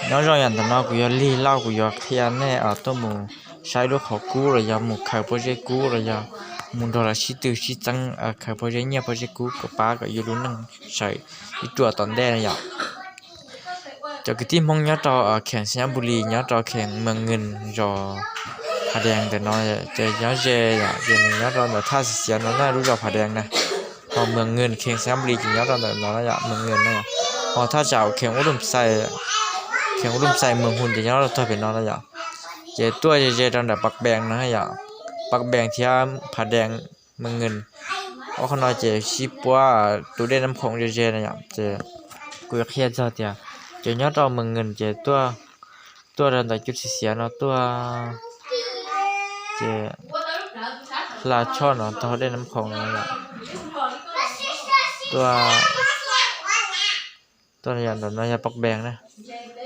Nyob zoo yom, ntawm no kuv yog Lig Lauj, kuv yuav qhia nej tuaj mus saib lub qhov kub los yog mus khaws pob zeb kub los yog mus nrog lawv sib tw sib txeeb khaws pob zeb nyiaj pob zeb kub kom pab kom yus lub neej sawv ib ruam tom ntej na yom. Cov kwv tij Hmoob nyob rau kheem Xayab Npus Lis, nyob rau kheem Mees Ngwm zos Phav Dees ntawm no, ces nyob ze yom, ces nws nyob rau ntawm thaj Xis Xiav no na, lub zos Phav Dees na. Ho Mees Ngwm kheem Xayab Npus Lis ces nyob rau ntawm no na yom, Mees Ngwm na yom. Ho thaj tsam kheem Ub Lum Xais, kheem Ub Lum Xais Mees Hum ces nyob rau tog pem no na yom. Ces tuaj ze ze rau ntawm Pas Pees no yom, Pas Pees thiab Phav Dees, Mees Ngwm, ob qhov no ces sib puab tus dej Nab Khoom ze ze na yom. Ces kuv yuav qhia txog tias ces nyob rau Mees Ngwm ces tuaj, tuaj rau ntawm cub Xis Xiav no tuaj, ces hla tshoj no taug dej Nab Khoom no yom. Tuaj, tuaj yom, ntawm no yog Pas Pees na,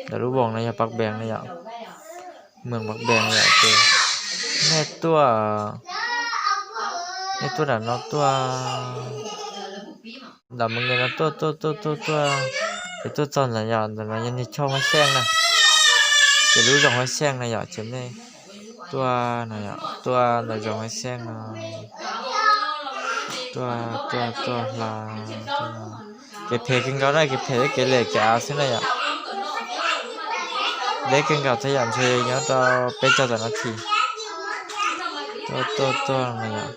ntawm lub voos no yog Pas Pees na yom, Mees Pas Pees yom. Ces nej tuaj, nej tuaj nram no tuaj, ntawm Mees Ngwm no tuaj tuaj tuaj tuaj tuaj, ces tuaj txog ntawm yom, ntawm no yog niag choj Huab Xeej na, ces lub zos Huab Xeej na yom, ces nej tuaj no yom, tuaj ntawm zos Huab Xeej no, tuaj tuaj tuaj hla, kev phem kawg nkaus na, kev phem kev lem kev av xwb na yom. Deb kawg nkaus thiab yom, ntshe nyob rau peb caug tam no thi. Tuaj tuaj tuaj no yom.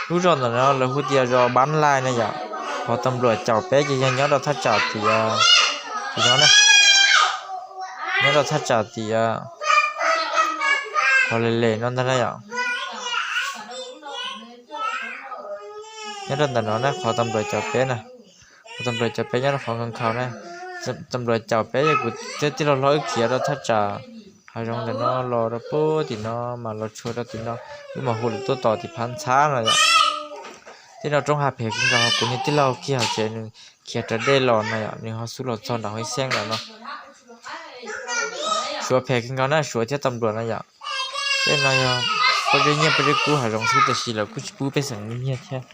Lub zos ntawm no lawv hu tias zos Npab Lais na yom. Qhov tas npluam caum peb ces yog nyob rau thaj tsam tim, tim no na, nyob rau thaj tsam tim qhov lem lem no ntag na yom. Nyob rau ntawm no na, qhov tas npluam caum peb na, qhov tas npluam caum peb nyob rau qhov nkhaus nkhaus na. Tas npluam caum peb yog kuv thiab tij laug hlob wb khiav rau thaj tsam hav zoov ntawm no los rau puag tim no mas los tshua rau tim no, wb mam hu lawm tuaj tom tim Phab Ntxhab no yom. Tej no roob hav phem kawg nkaus, kuv niag tij laug kiag hauv tsev nws khiav raws dej los na yom, nws ho xub los txog nram Huab Xeej lawm no. Suav phem kawg nkaus na, Suav thiab tas npluam na yom. Tej no yog pob zeb nyiaj pob zeb kub hav zoov xwb, tiam sis lawv kuj tsis pub pej xeem nyiag thiab.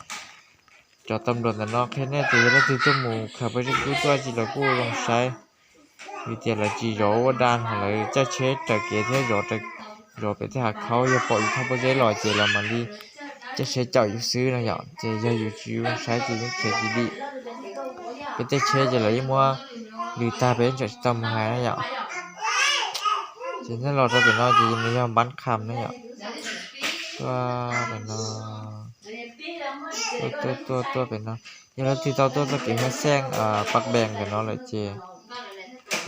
Cov tas npluam ntawm no qhia nej tias yog leej twg tuaj mus khaws pob zeb kub tuaj tsis los kuj zoo saib, vim tias lawv tsis zov ua dab ho lawv caij tsheb raws kev thiab zov, zov pem tej hav khaub, yog pom yus thauj pob zeb los ces lawv mam li caij tsheb caum yus xwb no yom. Ces yog yus tsis zoo saib ces yeej khiav tsis dim. Peb tej tsheb ces lawv yeej muab lwm tag peb yeej tseem tsis tau mus hais na yom. Ces nej los rau pem no ces nws yog Npab Kham na yom. Tuaj pem no, tuaj tuaj tuaj pem no. Yog leej twg tau tuaj txoj kev Huab Xeej Pas Pees ntawm no lawm ces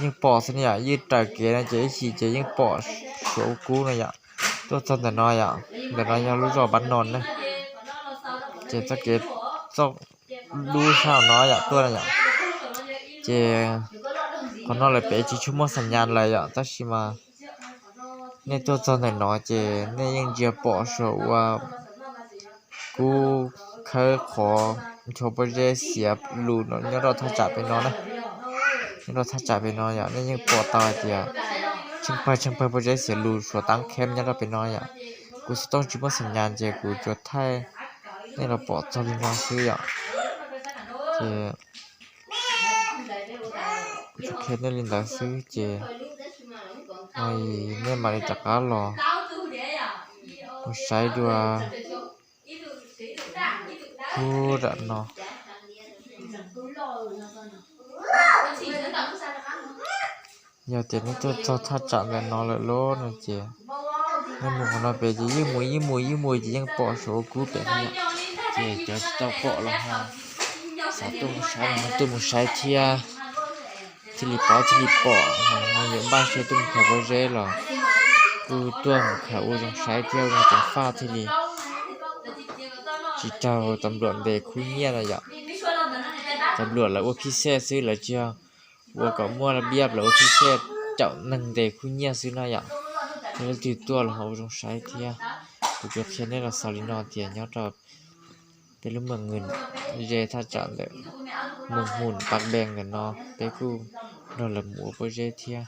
yeej pom xwb na yom, yeej raws kev no ces ib chim ces yeej pom Suav ua kub no yom. Tuaj txog ntawm no yom, ntawm no yog lub zos Npab Noos na. Ces txoj kev, txoj lub sab no yom, tuaj na yom. Ces qhov no lawm pem tsis tshua muaj xas nyas lawm yom, tab sis mas nej tuaj txog ntawm no ces nej yeej ntsia pom Suav ua kub khawb qhov nchuav pob zeb xiav lus no nyob rau thaj tsam pem no na. Nyob rau thaj tsam pem no yom, nej yeej pom tau hais tias tsheej pawg tsheej pawg pob zeb xiav lus Suav tab khem nyob rau pem no yom. Kuv xov tooj tsis muaj xas nyas ces kuv tsuas thaij nej los pom txog li no xwb yom. Ces kuv tsuas qhia nej li ntawd xwb ces nej mam li rov qab los mus saib dua. Ub, ram no yog tias nej tuaj txog thaj tsam ntawm no lawm lauj no ces nej mus qhov no pem ces yeej mus yeej mus yeej mus ces yeej pom Suav ua kub pem no. Ces cov tsis tau pom los ho xav tuaj mus saib los ho tuaj mus saib thiab, thiaj li paub thiaj li pom. Ho yuav npaj siab tuaj mus khaws pob zeb los kuj tuaj mus khaws ua zoo saib thiab ua zoo ceev faj thiaj li tsis raug tas npluam ntes khub nyiaj no yom. Tas npluam lawv ua phij xej xwb, lawv tsis yog ua kom muaj laj biab, lawv ua phij xej caum neeg ntes khub nyiaj xwb no yom. Yog leej twg tuaj los ho ua zoo saib thiab. Kuv tsuas qhia nej los xaus li no tias nyob rau peb lub Mees Ngwm ze thaj tsam ntawm Mees Hum Pas Pees ntawm no, peb kuj nrog lawv mus ua pob zeb thiab,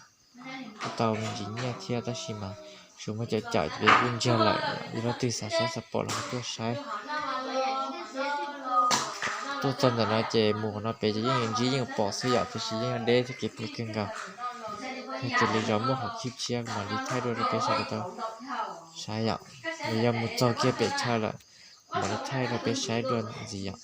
kuj tau me ntsis nyiaj thiab, tab sis mas tsuas muaj cov caum ces peb kuj ntsiag lawm. Yog leej twg xav saib xav pom los ho tuaj saib. Tuaj txog ntawm no ces mus qhov no pem ces yeej yuav ntsib yeej pom xwb yom, tiam sis yeej yog deb thiab kev phem kawg nkaus. Yog tias lwm zaus muaj qhov clip tshiab mam li thaij dua rau peb sawv daws tau saib yom. Nws yog mus txog kiag pem chaw lawm, mam li thaij rau peb saib dua ntxiv yom.